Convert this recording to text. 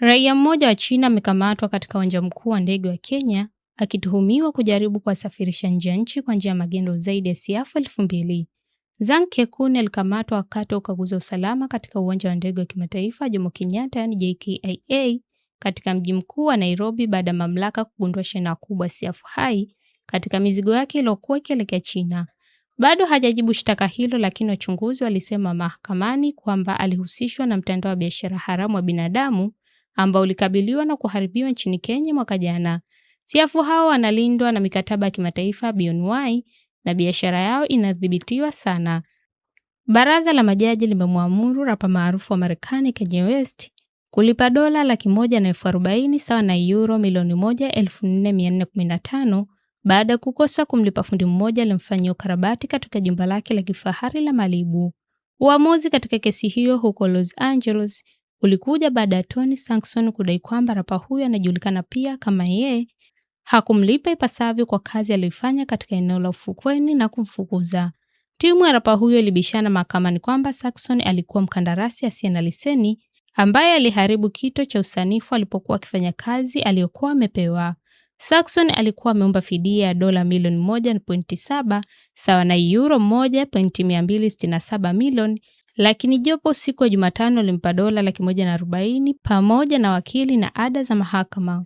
Raia mmoja wa China amekamatwa katika uwanja mkuu wa ndege wa Kenya akituhumiwa kujaribu kuwasafirisha nje ya nchi kwa njia ya magendo zaidi ya siafu 2,000. Zhang Kekun alikamatwa wakati wa ukaguzi wa usalama katika uwanja wa ndege wa kimataifa Jomo Kenyatta, yaani JKIA, katika mji mkuu wa Nairobi baada ya mamlaka kugundua shehena kubwa siafu hai katika mizigo yake iliyokuwa ikielekea China. Bado hajajibu shtaka hilo, lakini wachunguzi walisema mahakamani kwamba alihusishwa na mtandao wa biashara haramu wa binadamu ambao ulikabiliwa na kuharibiwa nchini Kenya mwaka jana. Siafu hao wanalindwa na mikataba ya kimataifa BNY na biashara yao inadhibitiwa sana. Baraza la majaji limemwamuru rapa maarufu wa Marekani Kanye West kulipa dola 140,000 sawa na euro 1,004,415 baada ya kukosa kumlipa fundi mmoja aliyemfanyia ukarabati katika jumba lake la kifahari la Malibu. Uamuzi katika kesi hiyo huko Los Angeles ulikuja baada ya Tony Saxon kudai kwamba rapa huyo anajulikana pia kama Ye hakumlipa ipasavyo kwa kazi aliyoifanya katika eneo la ufukweni na kumfukuza. Timu ya rapa huyo ilibishana mahakamani kwamba Saxon alikuwa mkandarasi asiye na leseni ambaye aliharibu kito cha usanifu alipokuwa akifanya kazi aliyokuwa amepewa. Saxon alikuwa ameomba fidia ya dola milioni 1.7 sawa na euro 1.267 milioni, lakini jopo siku ya Jumatano limpa dola 140,000 pamoja na wakili na ada za mahakama.